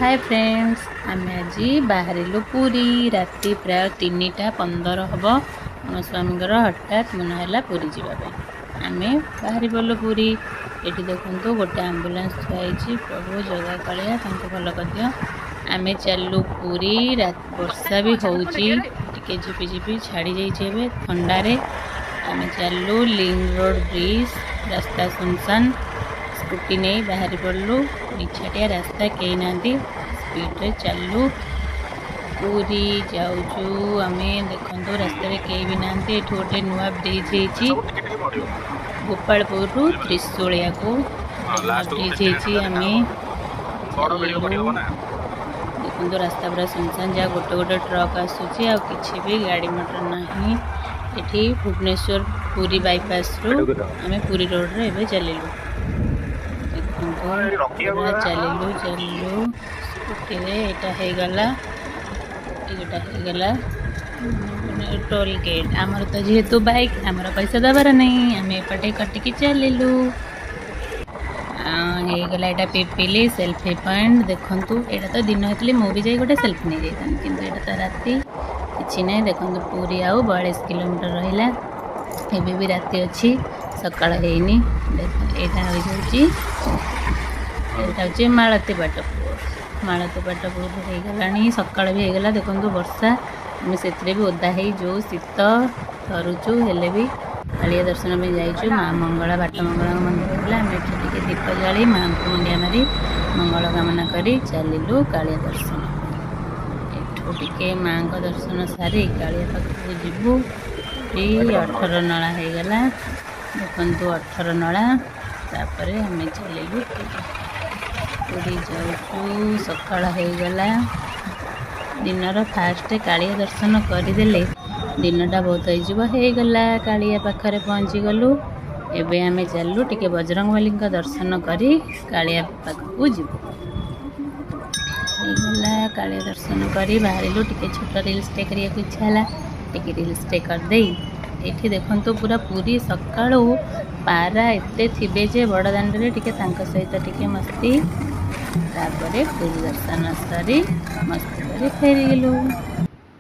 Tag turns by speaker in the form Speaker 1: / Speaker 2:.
Speaker 1: ହାଏ friends, ଆମେ ଆଜି ବାହାରିଲୁ ପୁରୀ। ରାତି ପ୍ରାୟ 3ଟା 15 ହେବ। ମୋ ସ୍ୱାମୀଙ୍କର ହଠାତ୍ ମନ ହେଲା ପୁରୀ ଯିବା ପାଇଁ। ଆମେ ବାହାରି ପଡ଼ିଲୁ ପୁରୀ। ଏଠି ଦେଖନ୍ତୁ, ଗୋଟେ ଆମ୍ବୁଲାନ୍ସ ଥୁଆ ହେଇଛି। ପ୍ରଭୁ ଜଗା କାଳିଆ, ତାଙ୍କୁ ଭଲ କରିଦିଅ। ଆମେ ଚାଲିଲୁ ପୁରୀ। ବର୍ଷା ବି ହେଉଛି ଟିକେ, ଝିପି ଝିପି ଛାଡ଼ି ଯାଇଛି ଏବେ। ଥଣ୍ଡାରେ ଆମେ ଚାଲିଲୁ। ଲିଙ୍କ ରୋଡ଼ ବ୍ରିଜ୍, ରାସ୍ତା ସୁନସାନ। ସ୍କୁଟି ନେଇ ବାହାରି ପଡ଼ିଲୁ। ନିଛାଟିଆ ରାସ୍ତା, କେହି ନାହାନ୍ତି। ସ୍ପିଡ଼ରେ ଚାଲିଲୁ, ପୁରୀ ଯାଉଛୁ ଆମେ। ଦେଖନ୍ତୁ, ରାସ୍ତାରେ କେହି ବି ନାହାନ୍ତି। ଏଠୁ ଗୋଟେ ନୂଆ ବ୍ରିଜ୍ ହେଇଛି, ଗୋପାଳପୁରରୁ ତ୍ରିଶୂଳିଆକୁ ନୂଆ ବ୍ରିଜ୍ ହେଇଛି। ଆମେ ଚାଲିଲୁ। ଦେଖନ୍ତୁ, ରାସ୍ତା ପୁରା ସୁନସାନ। ଯାହା ଗୋଟେ ଗୋଟେ ଟ୍ରକ୍ ଆସୁଛି, ଆଉ କିଛି ବି ଗାଡ଼ି ମଟର ନାହିଁ ଏଠି। ଭୁବନେଶ୍ୱର ପୁରୀ ବାଇପାସରୁ ଆମେ ପୁରୀ ରୋଡ଼ରେ ଏବେ ଚାଲିଲୁ। ଦେଖନ୍ତୁ, ପୁରା ଚାଲିଲୁ ଚାଲିଲୁ ସ୍କୁଟିରେ। ଏଇଟା ହେଇଗଲା, ଏଇଟା ହେଇଗଲା ଟୋଲ୍ ଗେଟ୍। ଆମର ତ ଯେହେତୁ ବାଇକ୍, ଆମର ପଇସା ଦେବାର ନାହିଁ। ଆମେ ଏପଟେ କଟିକି ଚାଲିଲୁ। ହେଇଗଲା ଏଇଟା ପିପିଲି ସେଲ୍ଫି ପଏଣ୍ଟ। ଦେଖନ୍ତୁ, ଏଇଟା ତ ଦିନ ହେଇଥିଲେ ମୁଁ ବି ଯାଇ ଗୋଟେ ସେଲ୍ଫି ନେଇଯାଇଥାନ୍ତି, କିନ୍ତୁ ଏଇଟା ତ ରାତି, କିଛି ନାହିଁ। ଦେଖନ୍ତୁ, ପୁରୀ ଆଉ 42 କିଲୋମିଟର ରହିଲା। ଏବେ ବି ରାତି ଅଛି, ସକାଳ ହେଇନି। ଦେଖ, ଏଇଟା ହୋଇଯାଉଛି, ଏଇଟା ହେଉଛି ମାଳତୀ ପାଟପୁର। ମାଳତୀ ପାଟପୁର ହେଇଗଲାଣି, ସକାଳ ବି ହେଇଗଲା। ଦେଖନ୍ତୁ ବର୍ଷା, ଆମେ ସେଥିରେ ବି ଓଦା ହେଇ, ଯେଉଁ ଶୀତ, ଥରୁଛୁ, ହେଲେ ବି କାଳିଆ ଦର୍ଶନ ପାଇଁ ଯାଇଛୁ। ମା ମଙ୍ଗଳା, ବାଟ ମଙ୍ଗଳାଙ୍କ ମନ୍ଦିର ଥିଲା। ଆମେ ଏଠି ଟିକେ ଦୀପ ଜାଳି, ମାଆଙ୍କୁ ମୁଣ୍ଡିଆ ମାରି, ମଙ୍ଗଳ କାମନା କରି ଚାଲିଲୁ କାଳିଆ ଦର୍ଶନ ପାଇଁ। ଏଠୁ ଟିକେ ମାଆଙ୍କ ଦର୍ଶନ ସାରି କାଳିଆ ପାଖକୁ ଯିବୁ। ଏଇ ଅଠର ନଳା ହେଇଗଲା, ଦେଖନ୍ତୁ ଅଠର ନଳା। ତାପରେ ଆମେ ଚାଲିଲୁ ପୁରୀ। ପୁରୀ ଯାଉଛୁ, ସକାଳ ହେଇଗଲା। ଦିନର ଫାଷ୍ଟ କାଳିଆ ଦର୍ଶନ କରିଦେଲେ ଦିନଟା ବହୁତ ହେଇଯିବ। ହେଇଗଲା, କାଳିଆ ପାଖରେ ପହଞ୍ଚିଗଲୁ। ଏବେ ଆମେ ଚାଲିଲୁ, ଟିକେ ବଜରଙ୍ଗବଲୀଙ୍କ ଦର୍ଶନ କରି କାଳିଆ ପାଖକୁ ଯିବୁ। ହେଇଗଲା, କାଳିଆ ଦର୍ଶନ କରି ବାହାରିଲୁ। ଟିକେ ଛୋଟ ରିଲ୍ସଟେ କରିବାକୁ ଇଚ୍ଛା ହେଲା, ଟିକେ ରିଲ୍ସଟେ କରିଦେଇ। ଏଇଠି ଦେଖନ୍ତୁ, ପୁରା ପୁରୀ ସକାଳୁ ପାରା ଏତେ ଥିବେ ଯେ ବଡ଼ ଦାଣ୍ଡରେ। ଟିକେ ତାଙ୍କ ସହିତ ଟିକେ ମସ୍ତି, ତାପରେ ପୁରୀ ଦର୍ଶନ ସରି ମସ୍ତି କରି ଫେରିଗଲୁ।